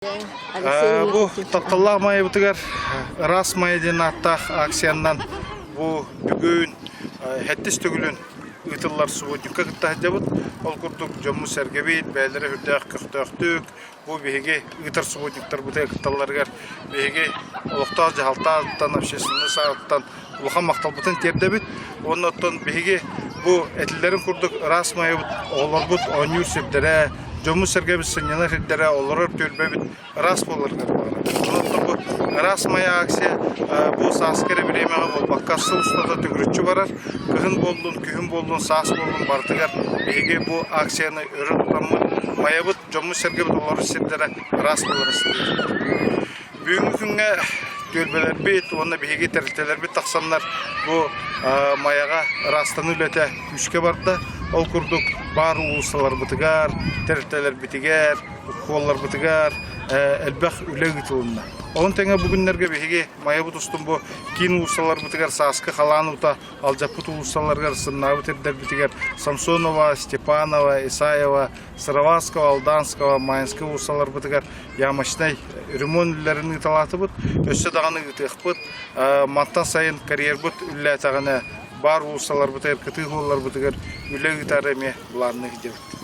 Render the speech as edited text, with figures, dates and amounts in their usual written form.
Бу тапталлаах Майабытыгар Ыраас Майа диэн ааттаах акцияннан бу бүгүн сэттис төгүлүн ыытыллар субботникка кытта сылдьабыт. Ол курдук дьоммут-сэргэбит бэйэлэрэ сүрдээх көхтөөхтүк бу биһиги ыытар субботниктарбытыгар кытталларыгар биһиги олохтоох дьаһалтаттан, общественнай саалаттан улахан махталбытын тиэрдэбит. Уонна оттон биһиги бу этиллэрин курдук ыраас Майабыт оҕолорбут оонньуур сирдэрэ, дьоммут-сэргэбит сынньанар сирдэрэ, олорор түөлбэбит ыраас буоларыгар баҕарабыт. Онон бу ыраас Майа акция бу сааскы эрэ бириэмэҕэ буолбакка сыл устата төгүрүччү барар. Кыһын буоллун, күһүн буоллун, саас буоллун барытыгар биһиги бу акцияны өрө тутаммыт Майабыт, дьоммут-сэргэбит олорор сирдэрэ ыраас буолара ситиһиллэр. Бүгүҥҥү күҥҥэ түөлбэлэрбит уонна биһиги тэрилтэлэрбит тахсаннар бу Майаҕа ыраастаныы үлэтэ күүскэ барда. Ол курдук баар уулуссаларбытыгар, тэрилтэлэрбитигэр, холларбытыгар элбэх үлэ ыытылынна. Онон тэҥэ бу күннэргэ биһиги Майабыт устун бу киин уулуссаларбытыгар сааскы халаан уута алдьаппыт уулуссаларыгар сымнаабыт ирдэрбитигэр Самсонова, Степанова, Исаева, Сыроватского, Алданского, Майинскай уулуссаларбытыгар ямочнай ремонт үлэлэрин ыыталаатыбыт. Өссө даҕаны ыытыахпыт. Мантан сайын карьербыт үлэлээтэҕинэ баар уулуссаларбытыгар, кытыы суолларбытыгар үлэ ыытар эмиэ былаанныыр диэбит.